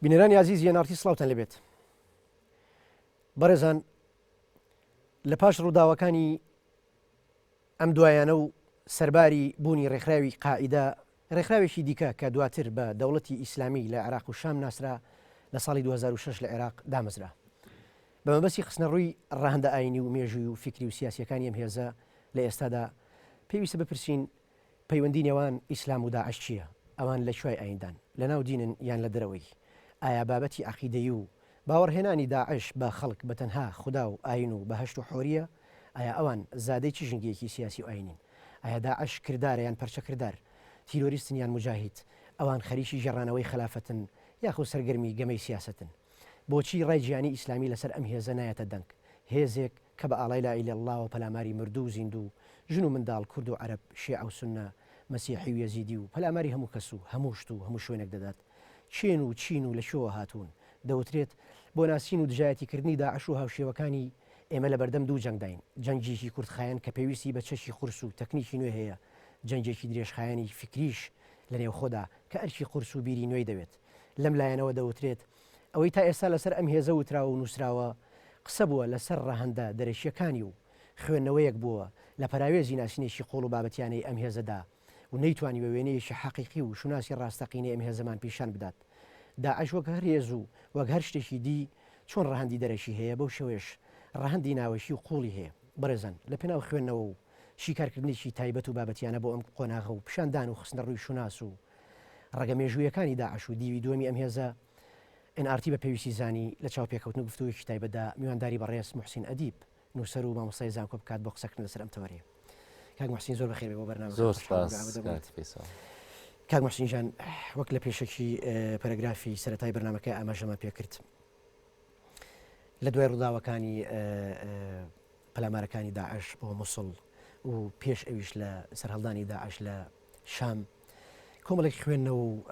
بینەرانی ئازیزی NRT سڵاوتان لێبێت. بەڕێزان لە پاش ڕووداوەکانی ئەم دوایانە و سەرباری بوونی ڕێکخراوی قاعیدە، ڕێکخراوێکی دیکە کە دواتر بە دەوڵەتی ئیسلامی لە عێراق و شام ناسرا، لە ساڵی 2006 لە عێراق دامەزرا. بە مەبەستی خستنەڕووی ڕەهەندە ئایینی و مێژووی و فیکری و سیاسییەکانی ئەم هێزە لە ئێستادا، پێویستە بپرسین پەیوەندی نێوان ئیسلام و داعش چییە؟ ئەوان لە کوای ئاییندان؟ لە ناو دینن یان لە دەرەوەی؟ ئایا بابەتی عەقیدەیی و باوەڕهێنانی داعش بە خەڵک بە تەنها خودا و ئایین و بەهەشت و حۆرییە؟ ئایا ئەوان زادەی چ ژینگەیەکی سیاسی و ئایینین؟ ئایا داعش کردارە یان پەرچەکردار؟ تیرۆریستن یان موجاهید؟ ئەوان خەریکی گێڕانەوەی خەلافەتن یاخود سەرگەرمی گەمەی سیاسەتن؟ بۆچی ڕای جیهانی ئیسلامی لەسەر ئەم هێزە نایەتە دەنگ؟ هێزێک کە بە ئاڵای لا الە اللە وە پەلاماری مردوو و زیندوو، ژن و منداڵ، کورد و عەرەب، شیعە و سوننە، مەسیحی و یەزیدی و پەلاماری هەموو کەس و هەموو شت و هەموو شوێنێک دەدات. کێن و چین و لە کوێوە هاتوون؟ دەوترێت، بۆ ناسین و دژایەتیکردنی داعش و هاوشێوەکانی، ئێمە لەبەردەم دوو جەنگداین، جەنگێکی کورتخایەن کە پێویستی بە چەکی قورس و تەکنیکی نوێ هەیە، جەنگێکی درێژخایەنی فیکریش لە نێوخۆدا کە ئەرکی قورس و بیری نوێی دەوێت. لەم لایەنەوە دەوترێت، ئەوەی تا ئێستا لەسەر ئەم هێزە وتراوە و نووسراوە، قسە بووە لەسەر ڕەهەندە دەرەکییەکانی و خوێندنەوەیەک بووە لە پەراوێزی ناسینێکی قووڵ و بابەتیانەی ئەم هێزەدا و نەیتوانیوە وێنەیەکی حەقیقی و شوناسی ڕاستەقینەی ئەم هێزەمان پیشان بدات. داعش وەک هەر هێز و وەک هەر شتێکی دی چۆن ڕەهەندی دەرەکی هەیە بەو شێوەیەش ڕەهەندی ناوەکی و قووڵی هەیە. بەڕێزان لە پێناو خوێندنەوە و شیکارکردنێکی تایبەت و بابەتیانە بۆ ئەم قۆناغە و پیشاندان و خستنەڕووی شوناس و ڕەگە مێژوویەکانی داعش و دیوی دووەمی ئەم هێزە، ئێن ئاڕ تی بە پێویستی زانی لە چاوپێکەوتن و گفتوگۆیەکی تایبەتدا میوانداری بەڕێز موحسین ئەدیب، نووسەر و مامۆستای زانکۆ بکات بۆ قسەکردن لەسەر ئەم تەوەرەیە. کاک موحسین زۆر بەخێر بێ بۆ بەرنامەکە. زۆر سپاس کاک فەیسەڵ. کاک موحسین گیان وەک لە پێشەکی پەرەگرافی سەرەتای بەرنامەکە ئاماژەمان پێکرد لە دوای ڕووداوەکانی پەلامارەکانی داعش بۆ موسڵ و پێش ئەویش لە سەرهەڵدانی داعش لە شام کۆمەڵێک خوێندنەوە و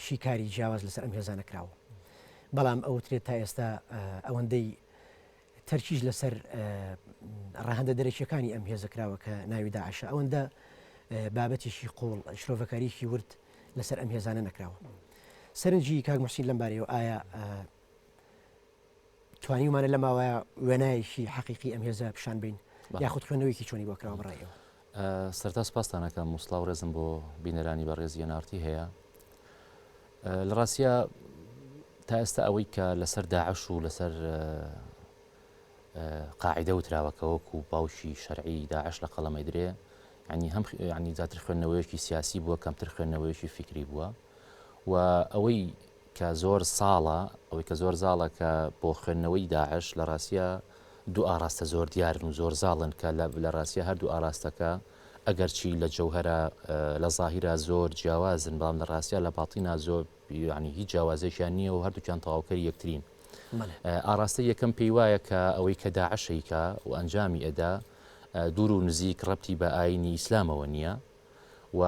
شیکاری جیاواز لەسەر ئەم هێزانە کراوە بەڵام ئەوترێت تا ئێستا ئەوەندەی تەرکیز لەسەر ڕەهەندە دەرەکیەکانی ئەم هێزە کراوە کە ناوی داعشە ئەوەندە بابەتێکی قوڵ شرۆڤەکاریکی ورد لەسەر ئەم هێزانە نەکراوە سەرنجی کاک محسین لەم بارەیەوە ئایا توانیومانە لە ماوەیە وێنایەکی حەقیقی ئەم هێزە پیشان بین یاخود خوێندنەوەیەکی چۆنی بۆ کراوە بەڕای ئێوە؟ سەرتا سپاستان ئەکەم و سڵاو ڕێزم بۆ بینەرانی بەڕێزی NRT هەیە. لە ڕاستیا تا ئێستا ئەوەی کە لەسەر داعش و لەسەر قاعدە وتراوە کە وەکو باوکی شەرعی داعش لە قەڵەمەی درێ ینی هەم ینی زیاتر خوێندنەوەیەکی سیاسی بووە کەمتر خوێندنەوەیەکی فیکری بووە و ئەوەی کە زۆر ساڵە، ئەوەی کە زۆر زاڵە کە بۆ خوێندنەوەی داعش لە ڕاستیا دوو ئاڕاستە زۆر دیارن و زۆر زاڵن کە لە ڕاستیا هەردوو ئاڕاستەکە ئەگەرچی لە جەوهەرا لە زاهیرا زۆر جیاوازن بەڵام لە ڕاستیا لە باتینا زۆر یعنی هیچ جیاوازێکیان نییە و هەردووکیان تەواوکەری یەکترین. ئاڕاستەی یەکەم پێی وایە کە ئەوەی کە داعش ئەیکا و ئەنجامی ئەدا دوور و نزیک ڕەبتی بە ئایینی ئیسلامەوە نییە و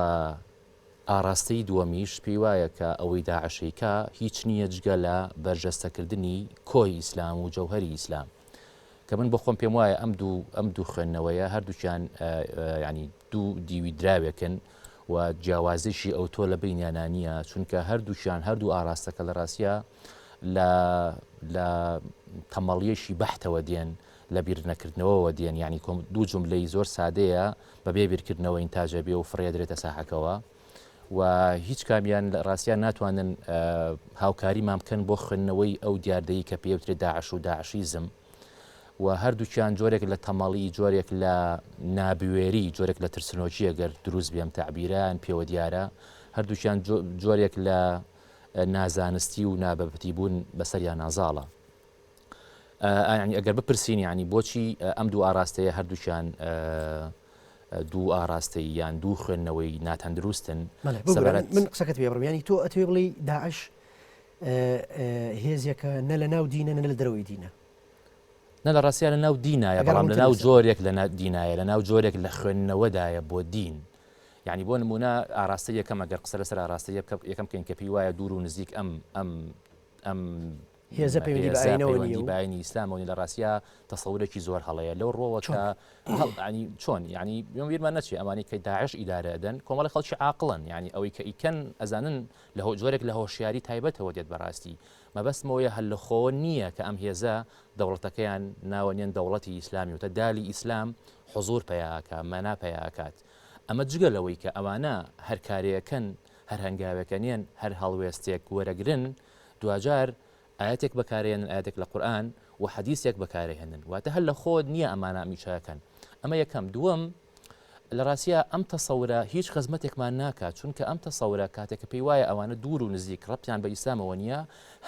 ئاڕاستەی دووەمیش پێی وایە کە ئەوەی داعش ئەیکا هیچ نییە جگە لە بەرجەستەکردنی کۆی ئیسلام و جەوهەری ئیسلام کە من بۆ خۆم پێم وایە ئەم دوو ئەم دوو خوێندنەوەیە هەردووکیان ینی دوو دیوی دراوێکن و جیاوازێکی ئەوتۆ لە بینیانە نییە چونکە هەردووکیان هەردوو ئاراستەکە لە ڕاستە لە لە تەمەڵیەکی بەحتەوە دێن لە بیرنەکردنەوەوە دێن یعنی کۆم دوو جملەی زۆر سادەیە بەبێ بیرکردنەوە ئینتاج ئەبێ و فڕێدرێتە ساحەکەوە و هیچ کامیان لە ڕاستیان ناتوانن هاوکاریمان بکەن بۆ خوێندنەوەی ئەو دیاردەی کە پێوترێت داعش و داعشیزم و هەردووکیان جۆرێک لە تەمەڵی جۆرێک لە نابوێری جۆرێک لە ترسنۆکی ئەگەر دروست بێم تعبیران پێوە دیارە هەردووکیان جۆرێک لە نازانستی و نابەبتی بوون بەسەریان نازاڵە. یانی ئەگەر بپرسین یانی بۆچی ئەم دوو ئاراستەیە هەردووکیان دوو ئاراستەی یان دوو خوێندنەوەی ناتەندروستن سەبارەت من قسەکەت پێ بڕم ینی تۆ ئەتوێ بڵێی داعش هێزێکە نە لە ناو دینە نە لە دەرەوەی دینە نە لە ڕاستیا لە ناو دینایە بەڵام لە ناو جۆرێک لە دینایە لە ناو جۆرێک لە خوێندنەوەدایە بۆ دین یعنی بۆ نمونە ئاراستە یەکەم ئەگەر قسە لەسەر ئاراستە یەکەم بکەین کە پێی وایە دوور و نزیک ئەم ئەم ئەم هێزە پەیوەندی بە ئاینەوە نییە پەیوەندی بە ئاینی ئیسلامەوە نییە لە ڕاستیا تەسەورێکی زۆر هەڵەیە لەو ڕووەوە کە ینی چۆن ینی بێم بیرمان نەچێ ئەمانی کە داعش ئیدارە ئەدەن کۆمەڵی خەڵکی عاقڵن ینی ئەوەی کە ئیکەن ئەزانن لە هۆ جۆرێک لە هۆشیاری تایبەتەوە دێت بەڕاستی مەبەستمەوەیە هەر لە خۆوە نییە کە ئەم هێزە دەوڵەتەکەیان ناوەنێن دەوڵەتی ئیسلامی وتە دالی ئیسلام حزور پەیاکە مەنا پەیاکات ئەمە جگە لەوەی کە ئەوانە هەر کارێکەن هەر هەنگاوێکە نێن هەر هەڵوێستێک وەرەگرن دواجار ئایەتێک بەکارێنن ئایەتێک لە قورئان و حەدیسێک بەکارێهێنن واتە هەر لە خۆت نییە ئەمانە ئەمیشە ئەکەن ئەمە یەکەم دووەم لە ڕاستیا ئەم تەسەورە هیچ خزمەتێکمان ناکات چونکە ئەم تەسەورە کاتێک کە پێی وایە ئەوانە دوور و نزیک ڕەبتیان بە ئیسلامەوە نییە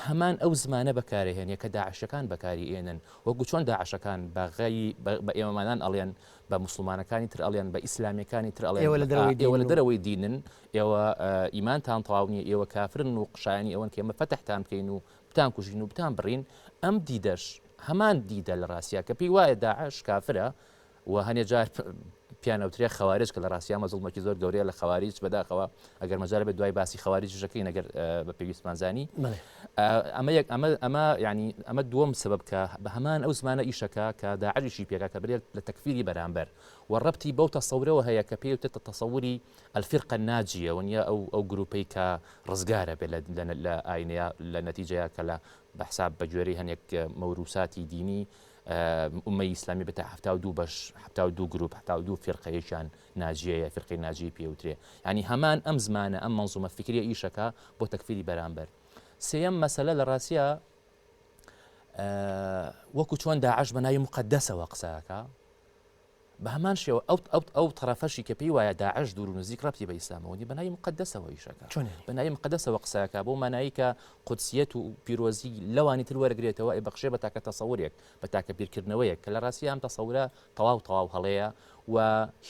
هەمان ئەو زمانە بەکارهێنێ کە داعشەکان بەکاری ئێنن وەکو چۆن داعشەکان بە غەی بە ئێمەمانان ئەڵێن بە موسڵمانەکانی تر ئەڵێن بە ئیسلامیەکانی تر ئەڵێن ئێوە لە دەرەوەی ئێوە لە دینن و دەرەوەی دینن ئێوە ئیمانتان تەواو نییە ئێوە کافرن و شایانی ئەوەن کە ئێمە فەتحتان بکەین و بتان کوژین و بتان بڕین ئەم دیدەش هەمان دیدە لە ڕاستیا کە پێی وایە داعش کافرە و هەنێ جار پیان ئەوترێ خەوارج کە لە ڕاستیا ئەمە زوڵمێکی زۆر گەورەیە لە خەواریج بەداخەوە ئەگەر مەجال بێت دوای باسی خەواریجیش دەکەین ئەگەر بە پێویستمان زانی ئەمە یەک ئەمە ئەمە ینی ئەمە دووەم سەبەب کە بە هەمان ئەو زمانە ئیشەکە کە داعشیشی پێکا کە برێت لە تەکفیری بەرامبەر و ڕەبتی بەو تەسەورەوە هەیە کە پێی وتێتە تەسەوری الفرقە الناجیە وەنیە ئەو ئەو گروپەی کە ڕزگارە بێت لە ئاینەیە لە نەتیجەیە کە لە بە حساب بە گوێرەی هەنێک مەوروساتی دینی ئومەی ئیسلامی بێتە 72 بەش 72 گروپ 72 فیرقە یەکیان ناجیەیە فیرقەی ناجیەی پێ وترێ یانی هەمان ئەم زمانە ئەم مەنزومە فیکریە ئیشەکە بۆ تەکفیری بەرامبەر سێیەم مەسەلە لە ڕاستیا وەکو چۆن داعش بە ناوی مقدسەوە قسەکە بە هەمان شێوە ئەو ئەو ئەو تەرەفەشی کە پێی وایە داعش دوور و نزیک ڕەبتی بە ئیسلامەوە نیە بە ناوی موقەدەسەوە ئیشەکە چۆن یانی؟ بە ناوی موقەدەسەوە قسە ئەکا بەو مانایەی کە قودسیەت و پیرۆزی لەوانی تر وەرەگرێتەوە ئەیبەخشێ بە تاکە تەسەورێک بە تاکە بیرکردنەوەیەک کە لە ڕاستیا ئەم تەسەورە تەواو تەواو هەڵەیە و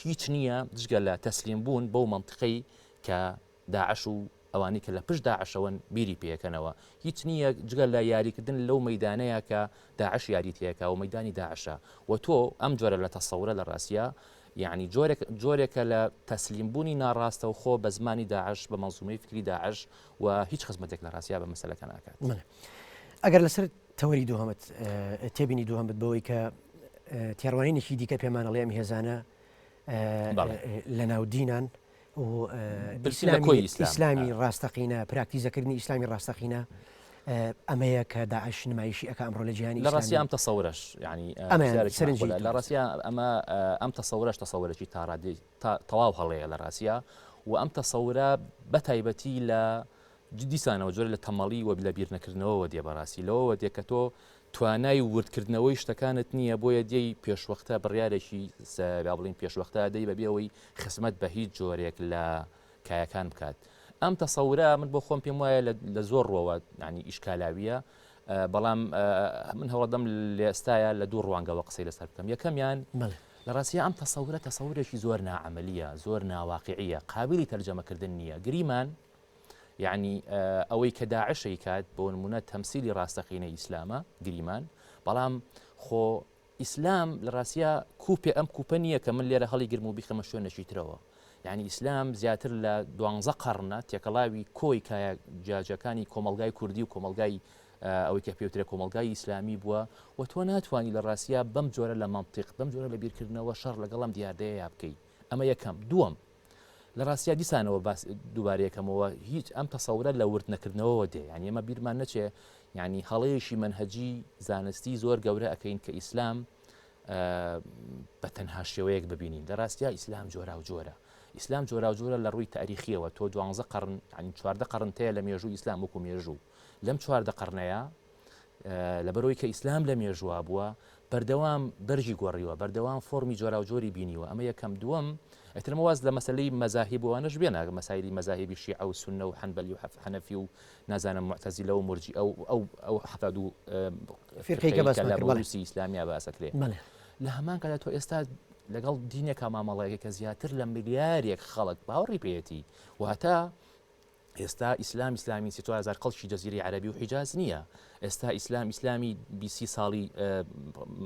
هیچ نییە جگە لە تەسلیم بوون بەو مەنتقەی کە داعش و ئەوانەی کە لە پشت داعشەوەن بیری پێکەنەوە. هیچ نییە جگە لە یاریکردن لەو مەیدانەیا کە داعش یاری تێکا و مەیدانی داعشە و تۆ ئەم جۆرە لە تەسەورە لە ڕاستیا یەعنی جۆرێک جۆرێکە لە تەسلیم بوونی ناڕاستەوخۆ بە زمانی داعش بە مەنزومەی فکری داعش و هیچ خزمەتێک لە ڕاستیا بە مەسەلەکە ناکات. بەڵێ. ئەگەر لەسەر تەوەری دووهەمت تێبینی دووهەمت بەوەی کە تێڕوانینێکی دیکە پێمان ئەڵێ ئەم هێزانە لە ناو دینان و ئیسلامی ڕاستەقینە پراکتیزەکردنی ئیسلامی ڕاستەقینە ئەمەیە کە داعش نمایشی ئەکا ئەمڕۆ لە جیهانی لە ڕاستیا ئەم تەسەورەش یعنی سەرنجی لە ڕاستیا ئەمە ئەم تەسەورەش تەسەورێکی تاڕادەی تەواو هەڵەیە لە ڕاستیا و ئەم تەسەورە بە تایبەتی لە دیسانەوە جۆرە لە تەمەڵی و لە بیرنەکردنەوەوە دێ بەڕاستی لەوەوە دێ کە تۆ توانای وردکردنەوەی شتەکانت نییە بۆیە دێی پێشوەختە بڕیارێکی با بڵین پێشوەختە دەی بەبێ ئەوەی خزمەت بە هیچ جۆرێک لە کایەکان بکات ئەم تەسەورە من بۆ خۆم پێم وایە لە زۆر ڕوەوە ینی ئیشکالاویە بەڵام من هەوڵدەم لە ئێستاە لە دوو ڕوانگەوە قسەی لەسەر بکەم یەکەمیان لە ڕاستیا ئەم تەسەورە تەسەورێکی زۆر ناعەمەلیە زۆر ناواقعیە قابلی تەرجەمەکردن نییە گریمان یەعنی ئەوەی کە داعش ئەیکات بۆ نمونە تەمسیلی ڕاستەقینەی ئیسلامە گریمان بەڵام خۆ ئیسلام لە ڕاستیا کوپێ ئەم کوپە نییە کە من لێرە هەڵی گرم و بیخەمە شوێنێکی ترەوە یعنی ئیسلام زیاتر لە دوانزە قەڕنە تێکەڵاوی کۆی کایە جیاجیەکانی کۆمەڵگای کوردی و کۆمەڵگای ئەوەی کە پێوترێ کۆمەڵگای ئیسلامی بووە و تۆ ناتوانانی لە ڕاستیا بەم جۆرە لە مەنتیق بەم جۆرە لە بیرکردنەوە شەڕ لەگەڵ ئەم دیاردەیە بکەی ئەمە یەکەم دووەم لە ڕاستیا دیسانەوە باس دووبارە یەکەمەوە هیچ ئەم تەسەورە لە ورد نەکردنەوەوە دێ یعنی ئێمە بیرمان نەچێ یعنی هەڵەیەکی مەنهەجی زانستی زۆر گەورە ئەکەین کە ئیسلام بە تەنها شێوەیەک ببینین لە ڕاستیا ئیسلام جۆرا و جۆرە ئیسلام جۆرا و جۆرە لە ڕووی تاریخیەوە تۆ دوانزە قەرن یعنی 14 قەرن تەیە لە مێژوو ئیسلام وەکو مێژوو لەم 14 قەرنەیە لەبەرئەوەی کە ئیسلام لە مێژووا بووە، بەردەوام بەرگی گۆڕیوە، بەردەوام فۆرمی جۆراوجۆری بینیوە، ئەمە یەکەم، دووەم، ئیتر ئەمە واز لە مەسەلەی مەزاهیب و ئەوانەش بێنە، مەسایلی مەزاهیبی شیعە و سوننە و حەنبەلی و حەنەفی و نازانم موعتەزیلە و مورجیئە و ئەو ئەو 72 فیرقەی کە فیرقەی کە باسمان لە کرد، بەڵێ. مەوروسی ئیسلامیا باس ئەکرێ. بەڵێ. لە هەمان کاتدا تۆ ئێستا لەگەڵ دینێکا مامەڵەیەکەی کە زیاتر لە ملیارێک خەڵک باوەڕی پێیەتی، واتە ئێستا ئیسلام ئیسلامی 34 هەزار خەڵکی جەزیرەی عەرەبی و حیجاز نییە، ئێستا ئیسلام ئیسلامی 20 ساڵی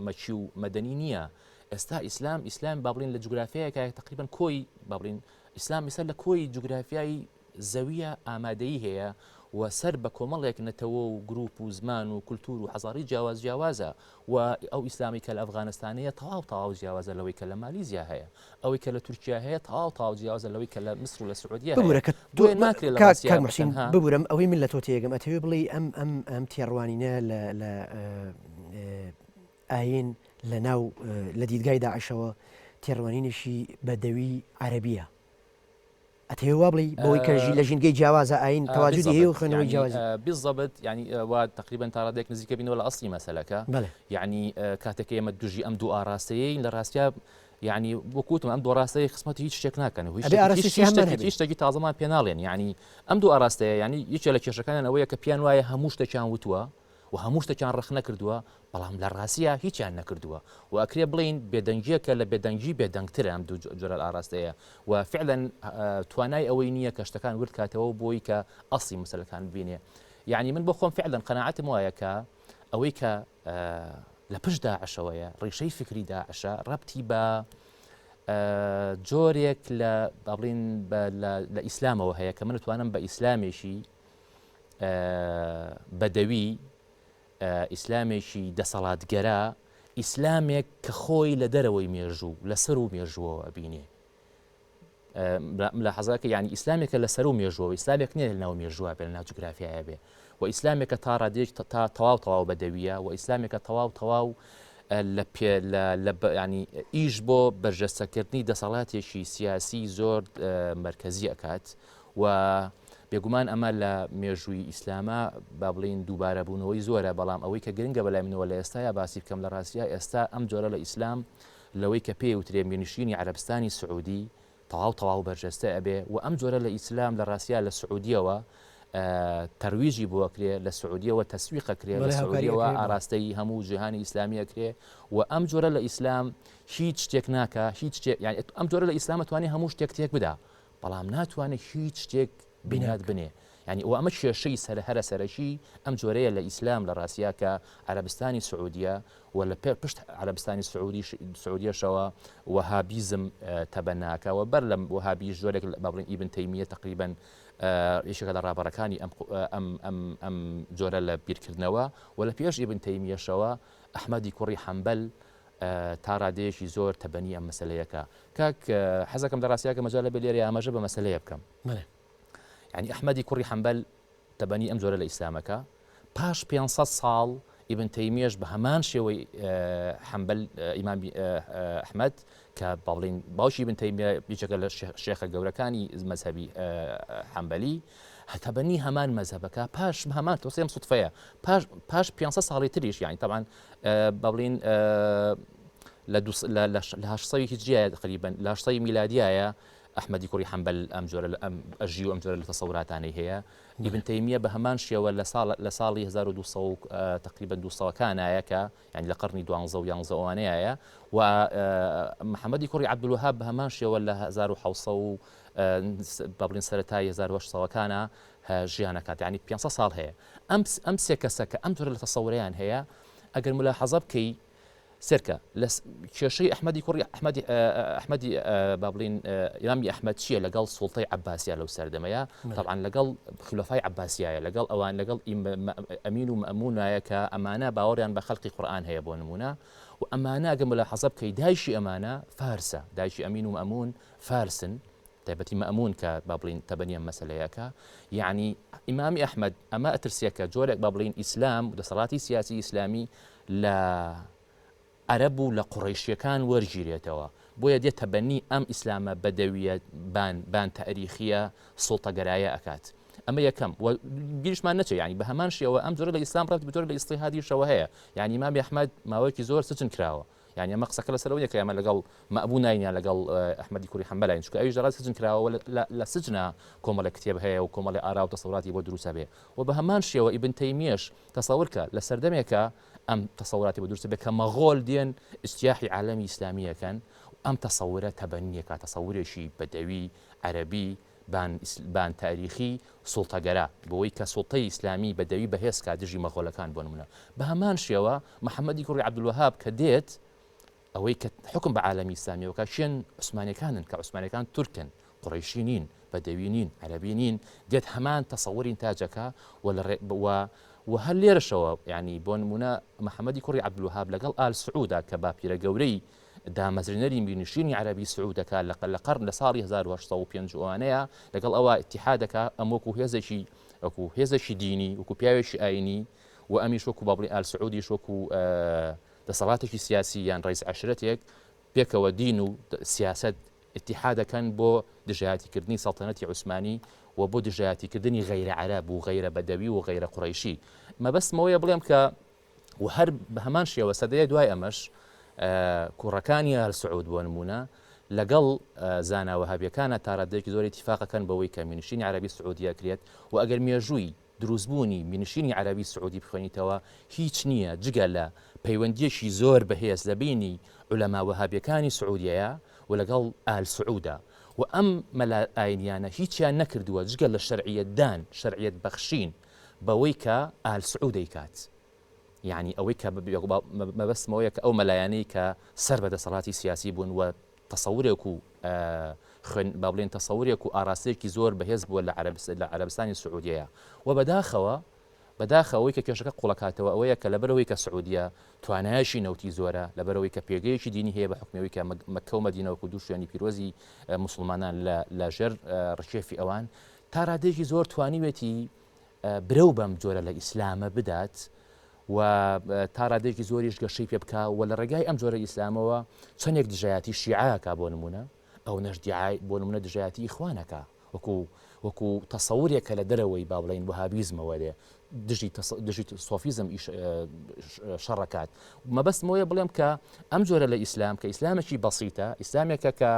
مەکی و مەدەنی نییە، ئێستا ئیسلام ئیسلام با بڵین لە جوگرافیایەکە تقریبا کۆی با بڵین ئیسلام ئێستا لە کۆی جوگرافیای زەویە ئامادەیی هەیە و سەر بە کۆمەڵێک نەتەوە و گروپ و زمان و کولتوور و حەزاری جیاواز جیاوازە و ئەو ئیسلامی کە لە ئەفغانستان هەیە تەواو تەواو جیاوازە لەوەی کە لە مالیزیا هەیە، ئەوەی کە لە تورکیا هەیە تەواو تەواو جیاوازە لەوەی کە لە میسر و لە سعودیە هەیە. ببورە کە تۆ بۆیە ناکرێت لە کاک ڕاستیا کاک بە موحسین تەنها. ببورەم ئەوەی من لە تۆ تێگەم ئەتەوێ بڵێی ئەم ئەم ئەم تێڕوانینە لە لە ئایین لە ناو لە دیدگای داعشەوە تێڕوانینێکی بەدەوی عەرەبییە؟ ئەتەوێ وا بڵێی بەوەی کە لە ژینگەی جیاوازە ئایین تەواجودی هەیە و خوێندنەوەی جیاوازی. بالضبط یعنی وا تقریبا تا ڕادەیەک نزیکە بینەوە لە ئەسڵی مەسەلەکە یعنی کاتێک ئێمە دژی ئەم دوو ئاراستەیەین لە ڕاستیا یعنی وەکوتم ئەم دوو ڕاستەیە خزمەتی هیچ شتێک ناکەن و هیچ شتێکی تازەمان پێ ناڵێن یعنی ئەم دوو ئاراستەیە یعنی یەکێ لە کێشەکانیان ئەوەیە کە پێیان وایە هەموو شتێکیان وتووە و هەموو شتێکیان ڕەخنە کردووە، بەڵام لە ڕاستیا هیچیان نەکردووە و ئەکرێ بڵێین بێدەنگییەکە لە بێدەنگی بێدەنگترە ئەم دوو جۆرە ئاراستەیە و فعلەن توانای ئەوەی نییە کە شتەکان ورد کاتەوە و بۆی کە ئەسڵی مەسەلەکان ببینێ. یەعنی من بۆ خۆم فعلەن قەناعەتم وایە کە ئەوەی کە لە پشت داعشەوەیە، ڕیشەی فکری داعشە، ڕەبتی بە جۆرێک لە با بڵێین لە ئیسلامەوە هەیە کە من ئەتوانم بە ئیسلامێکی بەدەوی، ئیسلامێکی دەسەڵاتگەرا، ئیسلامێک کە خۆی لە دەرەوەی مێژوو، لە سەروو مێژووەوە ئەبینێ. ملاحەزەکە یعنی ئیسلامێکە لە سەروو مێژووەوە، ئیسلامێک نییە لە ناو مێژووە بێ، لە ناو جوگرافیایە بێ. و ئیسلامێکە تا ڕادەیەک تا تەواو تەواو بەدەویە و ئیسلامێکە تەواو تەواو لە پێ لە لە ینی ئیش بۆ بەرجەستەکردنی دەسەڵاتێکی سیاسی زۆر مەرکەزی ئەکات و بێگومان ئەمە لە مێژووی ئیسلاما با بڵێین دووبارەبوونەوەی زۆرە، بەڵام ئەوەی کە گرنگە بەلای منەوە لە ئێستایا باسی بکەم لە ڕاستیا ئێستا ئەم جۆرە لە ئیسلام لەوەی کە پێی وترێ میرنشینی عەرەبستانی سعودی تەواو تەواو بەرجەستە ئەبێ و ئەم جۆرە لە ئیسلام لە ڕاستیا لە سعودیەوە تەرویجی بۆ ئەکرێ لە سعودیەوە تەسویق ئەکرێ لە سعودیەوە ئاراستەی هەموو جیهانی ئیسلامی ئەکرێ و ئەم جۆرە لە ئیسلام هیچ شتێک ناکا هیچ شتێک یانی ئەم جۆرە لە ئیسلام ئەتوانێ هەموو شتێک تێک بدا بەڵام ناتوانێت هیچ شتێک بنیات بنێ یانی ئەوە ئەمە کێشەی سەر هەرە سەرەکی ئەم جۆرەیە لە ئیسلام لە ڕاستیا کە عەرەبستانی سعودیە و لە پشت عەرەبستانی سعودی سعودیەشەوە وەهابیزم تەبەناکە و بەر لە وەهابیش جۆرێک با بڵێین ئیبن تەیمیە تقریبا یەکێکە لە ڕابەرەکانی ئەم ئەم ئەم ئەم جۆرە لە بیرکردنەوە و لە پێش ئیبن تەیمیەشەوە ئەحمەدی کوڕی حەنبەل تا ڕادەیەکی زۆر تەبەنی ئەم مەسەلەیە کا. کاک حەزەکەم لە ڕاستیا کە مەجالە بێ لێرەیا ئاماژە بە مەسەلەیە بکەم. بەڵێ. یانی ئەحمەدی کوڕی حەنبەل تەبەنی ئەم جۆرە لە ئیسلامەکە. پاش 500 ساڵ ئیبن تەیمیەش بە هەمان شێوەی حەنبەل ئیمامی ئەحمەد کە با بڵێین باوکی ئیبن تەیمیە یەکێکە لە شێخە گەورەکانی مەزهەبی حەنبەلی تەبەنی هەمان مەزهەبەکە پاش هەمان تۆسێم سوتفەیە پاش پاش 500 ساڵی تریش یانی تەبعەن با بڵێین لە لە هەشت هیجریایە تقریبا لە هەشت میلادیایە ئەحمەدی کوڕی حەنبەل ئەم جۆرە ئەم ئەژی و ئەم جۆرە لە تەسەوراتانەی هەیە ئیبن تەیمیە بە هەمان شێوە لە ساڵ لە ساڵی 1200 تقریبا 200 کانایە کە یعنی لە قەرنی دوانزە و یانزە ئەوانەیە و محەممەدی کوڕی عەبدولوەهاب بە هەمان شێوە لە 1600 با بڵێین سەرەتای 1800 کانە ژیانەکات یعنی 500 ساڵ هەیە ئەم ئەم سێ کەسە کە ئەم جۆرە لە تەسەورەیان هەیە ئەگەر ملاحەزە بکەی سێرکە لە کێشەی ئەحمەدی کوڕی ئەحمەدی ئەحمەدی با بڵین ئیمامی ئەحمەد چییە لەگەڵ سوڵتەی عەباسیا لەو سەردەمەیە تەبعەن لەگەڵ خلەفای عەباسیایە لەگەڵ ئەوان لەگەڵ ئەمین و مەئمونایە کە ئەمانە باوەڕیان بە خەلقی قورئان هەیە بۆ نمونە و ئەمانە ئەگەر ملاحەزە بکەی دایکی ئەمانە فارسە دایکی ئەمین و مەئمون فارسن تایبەتی مەئمون کە با بڵین تەبەنی ئەم مەسەلەیەکە یعنی ئیمامی ئەحمەد ئەمە ئەترسێ کە جۆرێک با بڵین ئیسلام و دەسەڵاتی سیاسی ئیسلامی لە عەرەب و لە قوڕەیشیەکان وەرگیرێتەوە بۆیە دێ تەبەنی ئەم ئیسلامە بەدەویە بان بان تەئریخیە سوڵتەگەرایە ئەکات ئەمە یەکەم و بیریشمان نەچێ یانی بە هەمان شێوە ئەم جۆرە لە ئیسلام ڕەبتی بە جۆرە لە ئیجتیهادیشەوە هەیە یانی ئیمامی ئەحمەد ماوەیەکی زۆر سجن کراوە یانی ئەمە قسەکە لەسەر ئەوە نیە کە ئێمە لەگەڵ مەئمووناین یان لەگەڵ ئەحمەدی کوڕی حەنبەلاین چونکە ئەویش لەڕاست سجن کراوە و لە سجنا کۆمەڵێک کتێب هەیە و کۆمەڵێ ئارا و تەسەوراتی بۆ دروست ئەبێ و بە هەمان شێوە ئیبن تەیمیەش تەسەور کە لە سەردەمێکا ئەم تەسەوراتی بۆ دروست ئەبێ کە مەغۆل دێن ئیجتیاحی عالەمی ئیسلامی ئەکەن و ئەم تەسەورە تەبەنی ئەکا تەسەورێکی بەدەوی عەرەبی بان بان تاریخی سوڵتەگەرا بۆوەی کە سوڵتەی ئیسلامی بەدەوی بەهێز کا دژی مەغۆلەکان بۆ نمونە بە هەمان شێوە محەمەدی کوڕی عەبدولوەهاب کە دێت ئەوەی کە حوکم بە عالەمی ئیسلامیەوە کا کێن عوسمانیەکانن کە عوسمانیەکان تورکن قوڕەیشی نین. بەدەوی نین، عەرەبی نین، دێت هەمان تەسەوری ئینتاجەکە و لە ڕێ و و هەر لێرەشەوە یانی بۆ نموونە محەمەدی کوڕی عەبدولوەهاب لەگەڵ ئال سعودا کە باپیرە گەورەی دامەزرێنەری میرنشینی عەرەبی سعودەکە لە لە قەرن لە ساڵی 1805 ئەوانەیە لەگەڵ ئەوە ئیتیحادەکە ئەم وەکو هێزێکی وەکو هێزێکی دینی وەکو پیاوێکی ئاینی و ئەمیش وەکو با بڵێین ئال سعودیش وەکو دەسەڵاتێکی سیاسی یان ڕئیس عەشرەتێک پێکەوە دین و سیاسەت ئیتیحادەکەن بۆ دژایەتیکردنی سەڵتەنەتی عوسمانی و بۆ دژایەتیکردنی غەیرە عەرەب و غەیرە بەدەوی و غەیرە قوڕەیشی. مەبەستم ئەوەیە بڵێم کە و هەر بە هەمان شێوە سەدەیە دوای ئەمەش کوڕەکانی ئال سعود بۆ نموونە لەگەڵ زانا وەهابیەکانە تا ڕادەیەکی زۆر ئیتیفاقەکەن بەوەی کە میرنشینی عەرەبی سعودیە کرێت و ئەگەر مێژووی دروستبوونی میرنشینی عەرەبی سعودی بخوێنیتەوە هیچ نییە جگە لە پەیوەندییەکی زۆر بەهێز لە بەینی عولەما وەهابیەکانی سعودیەیە و لەگەڵ ئال سعودا و ئەم مەلا ئاینیانە هیچیان نەکردووە جگە لە شەرعیەتدان شەرعیەت بەخشین بەوەی کە ئال سعود دەیکات یانی ئەوەی کە مەبەستم ئەوەیە کە ئەو مەلایانەی کە سەر بە دەسەڵاتی سیاسی بوون و تەسەورێک و خوێن با بڵێن تەسەورێک و ئاراستەیەکی زۆر بەهێز بووە لە عەرەب لە عەرەبستانی سعودیەیە و بەداخەوە بەداخەوە ئەوەی کە کێشەکە قوڵەکاتەوە ئەوەیە کە لەبەرەوەی کە سعودیە توانایەکی نەوتی زۆرە لەبەرەوەی کە پێگەیەکی دینی هەیە بە حکمەوەی کە مەککە و مەدینە وەکو دوو شوێنی پیرۆزی موسڵمانان لە لە ژێر ڕکێفی ئەوان تا ڕادەیەکی زۆر توانیوێتی برەو بەم جۆرە لە ئیسلامە بدات و تا ڕادەیەکی زۆریش گەشەی پێ بکا و لە ڕێگای ئەم جۆرە ئیسلامەوە چەندێک دژایەتی شیعە ئەکا بۆ نموونە ئەونەش دیعای بۆ نموونە دژایەتی ئیخوان ئەکا وەکو وەکو تەسەورێک کە لە دەرەوەی با بڵێین وەهابیزمەوە دێ دژی دژی سۆفیزم شەڕەکات مەبەستم ئەوەیە بڵێم کە ئەم جۆرە لە ئیسلام کە ئیسلامێکی بەسیتە ئیسلامێکە کە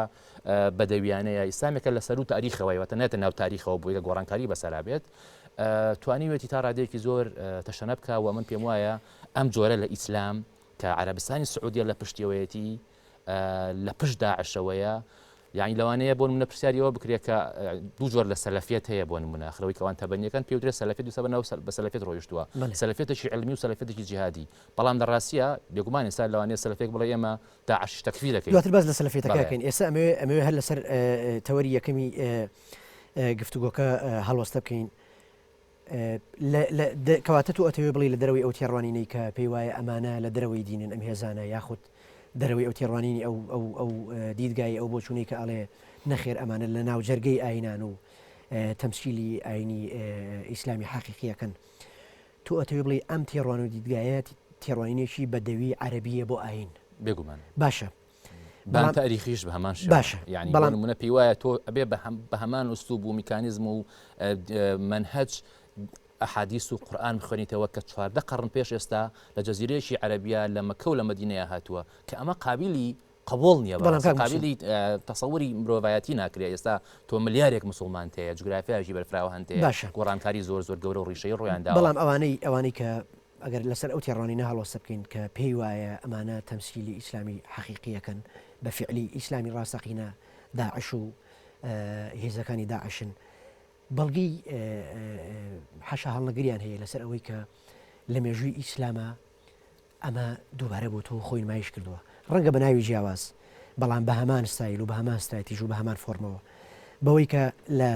بەدەویانەیە ئیسلامێکە لە سەرو تاریخەوەی واتە نێتە ناو تاریخەوە بۆی کە گۆڕانکاری بەسەرا بێت توانیوێتی تا ڕادەیەکی زۆر تەشەنە بکە و من پێم وایە ئەم جۆرە لە ئیسلام کە عەرەبستانی سعودیە لە پشتیەوەیەتی لە پشت داعشەوەیە یانی لەوانەیە بۆ نمونە پرسیاری ئەوە بکرێت کە دوو جۆر لە سەلەفیەت هەیە بۆ نمونە خرەوەی کەوان تەبەنیەکان پێوترێت سەلەفیەت دوسە بەناو بە سەلەفیەت ڕۆیشتووە سەلەفیەتێکی علمی و سەلەفیەتێکی جیهادی بەڵام لە ڕاستیە بێگومان ئێستا لەوانەیە سەلەفێک بڵێ ئێمە داعشیش تەکفیر دەکەین. دواتر باس لە سەلەفیەتەکە ئەکەین ئێستا ئەمەوێ ئەمەوێ هەر لەسەر تەوەری یەکەمی گفتوگۆکە هەڵوەستە بکەین کەواتە تۆ ئەتەوێ بڵێی لە دەرەوەی ئەو تێڕوانینەی کە پێی وایە ئەمانە لە دەرەوەی دینن ئەم هێزانە یاخود دەرەوەی ئەو تێڕوانینی ئەو ئەو ئەو دیدگای ئەو بۆچوونەی کە ئەڵێ نەخێر ئەمانە لە ناو جەرگەی ئاینان و تەمسیلی ئاینی ئیسلامی حەقیقیەکەن تۆ ئەتەوێ بڵێی ئەم تێڕوان و دیدگایە تێڕوانینێکی بەدەوی عەرەبیە بۆ ئاین بێگومان باشە بەڵام تاریخیش بە هەمان شێوە باشە یعنی بەڵام نمونە پێی وایە تۆ ئەبێ بە هەمان ئوسلوب و میکانیزم و مەنهەج ئەحادیث و قورئان بخوێنیتەوە کە 14 قەڕن پێش ئێستا لە جەزیرەیەکی عەرەبیە لە مەکە و لە مەدینەیە هاتووە کە ئەمە قابلی قبوڵ نییە بەڵام بەڕاستی قابلی تەسەوری مرۆڤایەتی ناکرێ ئێستا تۆ ملیارێک مسلمان تەیە جوگرافیایەکی بەرفراوان تەیە باشە گۆڕانکاری زۆر زۆر گەورە و ڕیشەیی ڕوویان داوە بەڵام ئەوانەی ئەوانەی کە ئەگەر لەسەر ئەو تێڕوانینە هەڵوەستە بکەین کە پێی وایە ئەمانە تەمسیلی ئیسلامی حەقیقییەکەن، بە فیعلی ئیسلامی ڕاستەقینە داعش و هێزەکانی داعشن، بەڵگەی حاشا هەڵنەگریان هەیە لەسەر ئەوەی کە لە مێژووی ئیسلاما ئەمە دووبارە بۆتەوە و خۆی نمایش کردووە، ڕەنگە بە ناوی جیاواز، بەڵام بە هەمان ستایل و بە هەمان ستراتیژ و بە هەمان فۆرمەوە، بەوەی کە لە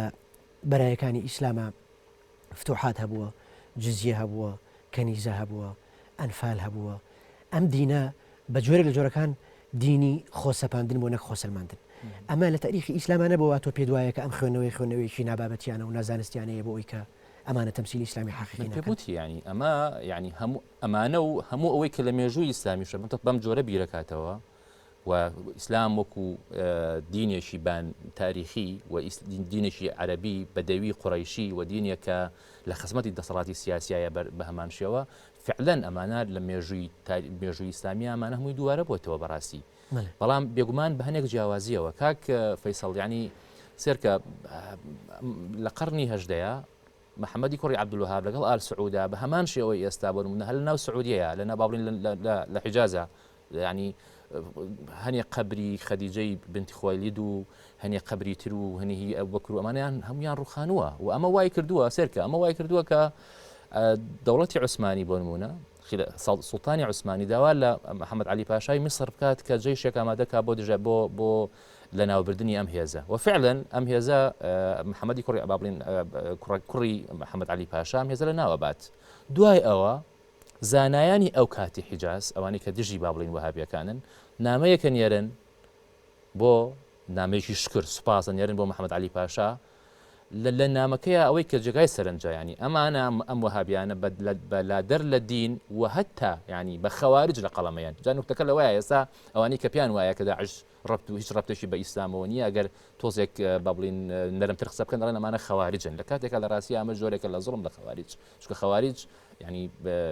بەرایەکانی ئیسلاما فتوحات هەبووە، جزیە هەبووە، کەنیزە هەبووە، ئەنفال هەبووە. ئەم دینە بە جۆرێک لە جۆرەکان دینی خۆسەپاندن بووە نەک خۆسەلماندن. ئەمە لە تاریخی ئیسلاما نەبووە وا تۆ پێت وایە کە ئەم خوێندنەوەیە خوێندنەوەیەکی نابابەتیانە و نازانستیانەیە بۆ ئەوەی کە ئەمانە تەمسیلی ئیسلامی حەقیقی من پێم ناکەن. وتی یانی ئەمە یانی هەموو ئەمانە و هەموو ئەوەی کە لە مێژووی ئیسلامیشە بەم جۆرە بیرەکاتەوە و ئیسلام وەکو دینێکی بان تاریخی و دینێکی عەرەبی بەدەوی قوڕەیشی و دینێک کە لە خزمەتی دەسەڵاتی سیاسیایە بە هەمان شێوە فعلەن ئەمانە لە مێژووی مێژووی ئیسلامی ئەمانە هەمووی دووارە بۆتەوە بەڕاستی بەڵام بێگومان بە هەنێک جیاوازیەوە کاک فەیسەڵ ینی سێرکە لە قەرنی هەژدەیە محەممەدی کوڕی عەبدولوەهاب لەگەڵ ئال سعودا بە هەمان شێوەی ئێستا بۆ نمونە هەر لە ناو سعودیەیە لە ناو با بڵێین لە حیجازە یانی هەنێ قەبری خەدیجەی بنتی خوەیلید و هەنێ قەبری تر و هەنێ هی ئەبوبەکر و ئەمانیان هەمویان ڕوخانووە و ئەمە وای کردووە سێرکە ئەمە وای کردووە کە دەوڵەتی عوسمانی بۆ نمونە سوڵتانی عوسمانی داوا لە محەممەد علی پاشای میسر بکات کە جەیشێک ئامادەکا بۆ دژە بۆ بۆ لەناوبردنی ئەم هێزە و فعلا ئەم هێزە محەممەدی کوڕی با بڵێین کوڕی محەممەد عەلی پاشا ئەم هێزە لەناوەبات. دوای ئەوە زانایانی ئەو کاتی حیجاز ئەوانەی کە دژی با بڵێین وەهابیەکانن نامەیەکە نێرن بۆ نامەیەکی شکر سوپاس ئەنێرن بۆ محەممەد عەلی پاشا لە نامەکەیا ئەوەی کە جێگای سەرنجە یانی ئەمانە ئەم وەهابیانە بە لادەر لە دین و هەتا یانی بە خەوارج لە قەڵەمەیان جا نوکتەکە لەوەیە ئێستا ئەوانەی کە پێیان وایە کە داعش ڕەبت و هیچ ڕەبتێکی بە ئیسلامەوە نییە ئەگەر تۆزێک با بڵین نەرمتر قسە بکەن دەڵێن ئەمانە خەوارجن لە کاتێکا لە ڕاستیا ئەمە جۆرێکە لە زوڵم لە خەوارج چونکە خەواریج یانی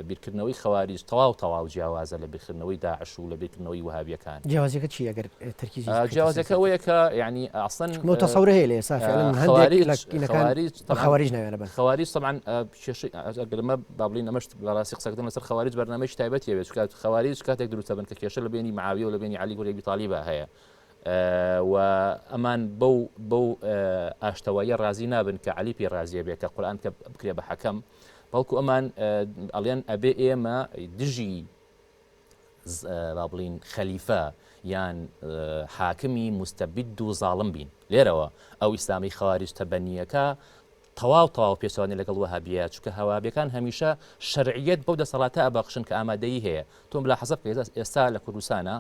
بیرکردنەوەی خەواریج تەواو تەواو جیاوازە لە بیرکردنەوەی داعش و لە بیرکردنەوەی وەهابیەکان. جیاوازیەکە چیە ئەگەر تەرکیزی بخەیتە سەر جیاوازیەکە ئەوەیە کە یانی ئەسڵەن چونکە ئەو تەسەورە هەیە لە ئێستا فعلا هەندێک لە کینەکان بە خەواریج ناویان ئەبەن. خەواریج تەبعەن کێشەی ئەگەر ئەمە با بڵێین ئەمەش بەڕاستی قسەکردن لەسەر خەواریج بەرنامەیەکی تایبەتی ئەوێت چونکە خەواریج کاتێک دروست دەبن کە کێشە لە بەینی معاویە و لە بەینی عەلی کوڕی ئەبی تالیبا هەیە و ئەمان بەو بەو ئاشتەواییە ڕازی نابن کە عەلی پێی ڕازیە بێ کە قورئان کە بکرێ بە حەکەم بەڵکو ئەمان ئەڵێن ئەبێ ئێمە دژی با بڵین خەلیفە یان حاکمی مستەبید و زاڵم بین لێرەوە ئەو ئیسلامی خەواریج تەبەنیەکە تەواو تەواو پێچەوانەی لەگەڵ وەهابیە چونکە هەوابیەکان هەمیشە شەرعیەت بەو دەسەڵاتە ئەبەخشن کە ئامادەیی هەیە تۆ ملاحەزە بکە ئێستا لە کوردستانا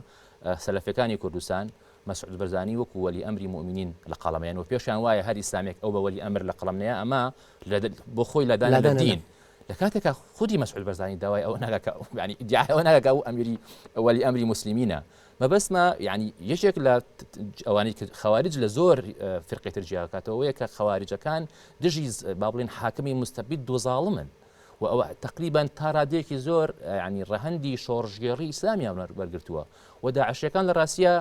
سەلەفیەکانی کوردستان مەسعود بەرزانی وەکو وەلی ئەمری موئمینین لە قەڵەمەیان و پێشیان وایە هەر ئیسلامێک ئەو بە وەلی ئەمر لە قەڵەم نەیە ئەمە بۆ خۆی لادانە لە دین لە کاتێکا خودی مەسعود بەرزانی داوای ئەوە ناکا کە یعنی ئیدعای ئەوە ناکا کە ئەو ئەمیری وەلی ئەمری موسلمینە مەبەستمە یعنی یەکێک لە ئەوانەی کە خەواریج لە زۆر فرقی تر جیاکاتەوەیە کە خەواریجەکان دژی با بڵێن حاکمی مستەبید و زاڵمن و ئەوە تقریبا تا ڕادەیەکی زۆر ینی ڕەهەندی شۆڕشگێڕی ئیسلامیان وەرگرتووە و داعشەکان لە ڕاستە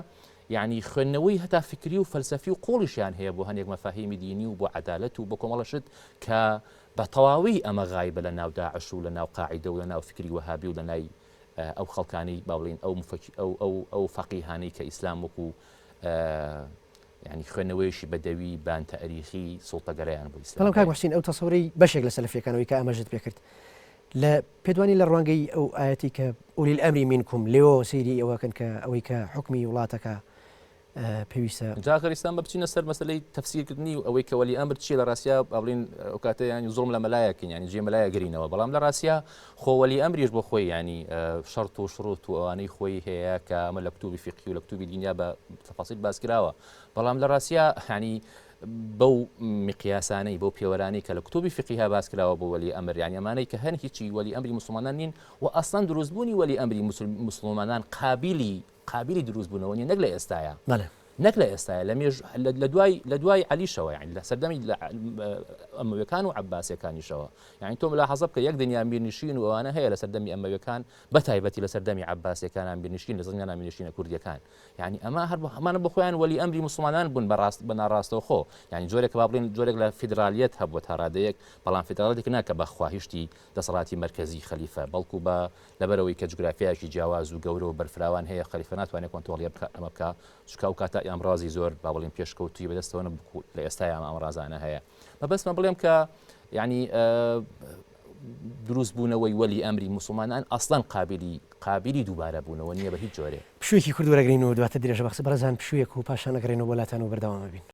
یعنی خوێندنەوەی هەتا فکری و فەلسەفی و قوڵیشیان هەیە بۆ هەنێک مەفاهیمی دینی و بۆ عەدالەت و بۆ کۆمەڵە شت کە بە تەواوی ئەمە غایبە لە ناو داعش و لە ناو قاعیدە و لە ناو فکری وەهابی و لە نای ئەو خەڵکانەی با بڵێین ئەو مفەکی ئەو ئەو ئەو فەقیهانەی کە ئیسلام وەکو یعنی خوێندنەوەیەکی بەدەوی بان تەئریخی سوڵتەگەرایان بۆ ئیسلام بەڵام کاک محسین ئەو تەسەورەی بەشێک لە سەلەفیەکانەوەی کە ئاماژەت پێ کرد لە پێدوانی لە ڕوانگەی ئەو ئایەتی کە أولي الأمر منكم لێوە سەیری ئەوەکەن کە ئەوەی کە حوکمی وڵاتەکە پێویستە. جا ئەگەر ئیسلام بە بچینە سەر مەسەلەی تەفسیر کردنی و ئەوەی کە وەلی ئەمر چیە لە ڕاستیا با بڵێین ئەو کاتە یانی زوڵم لە مەلایەکین یانی جێ مەلایە گرینەوە بەڵام لە ڕاستیا خۆ وەلی ئەمریش بۆ خۆی یانی شەرت و شروط و ئەوانەی خۆی هەیە کە ئەمە لە کتوبی فیقهی و لە کتوبی دینیا بە تەفاسیل باس کراوە بەڵام لە ڕاستیا یانی بەو مقیاسانەی بەو پێوەرانەی کە لە کتوبی فقیها باس کراوە بۆ وەلی ئەمر یانی ئەمانەی کە هەن هیچی وەلی ئەمری موسڵمانان نین و ئەسڵەن دروستبوونی وەلی ئەمری موسڵمانان قابیلی قابیلی دروست بوونەوە نیە نەک لە ئێستایا بەڵێ. نەک لە ئێستایا لە مێژ لە دوای لە دوای عەلیشەوە یانی لە سەردەمی ئەمەویەکان و عەباسیەکانیشەوە یانی تۆ ملاحەزە بکە یەک دنیا میرنشین و ئەوانە هەیە لە سەردەمی ئەمەویەکان بە تایبەتی لە سەردەمی عەباسیەکان میرنشین لە زنگانا میرنشینە کوردیەکان یانی ئەمە هەر ئەمانە بۆ خۆیان وەلی ئەمری موسڵمانان بوون بە ڕاست بە ناڕاستەوخۆ یانی جۆرێک با بڵێن جۆرێک لە فیدرالیەت هەبووە تا ڕادەیەک بەڵام فیدرالیەتێک نا کە بە خواهیشتی دەسەڵاتی مەرکەزی خەلیفە بەڵکو بە لەبەرئەوەی کە جوگرافیایەکی جیاواز و گەورە و بەرفراوان هەیە خەلیفە ناتوانێت کۆنترۆڵی ئەمە بکا چونکە ئەو کاتە ئامڕازی زۆر با بڵێین پێشکەوتووی بەدەستەوە نەبوو لە ئێستایا ئەم ئامڕازانە هەیە مەبەستمە بڵێم کە یعنی دروست بوونەوەی وەلی ئەمری موسڵمانان ئەسڵەن قابلی قابلی دووبارە بوونەوە نییە بە هیچ جۆرێ. پشوویەکی کورت وەرەگرین و دواتر درێژە بە قسە بەڕێزان پشوویەک و پاشان ئەگەڕێینەوە بۆ لاتان و بەردەوام ئەبین.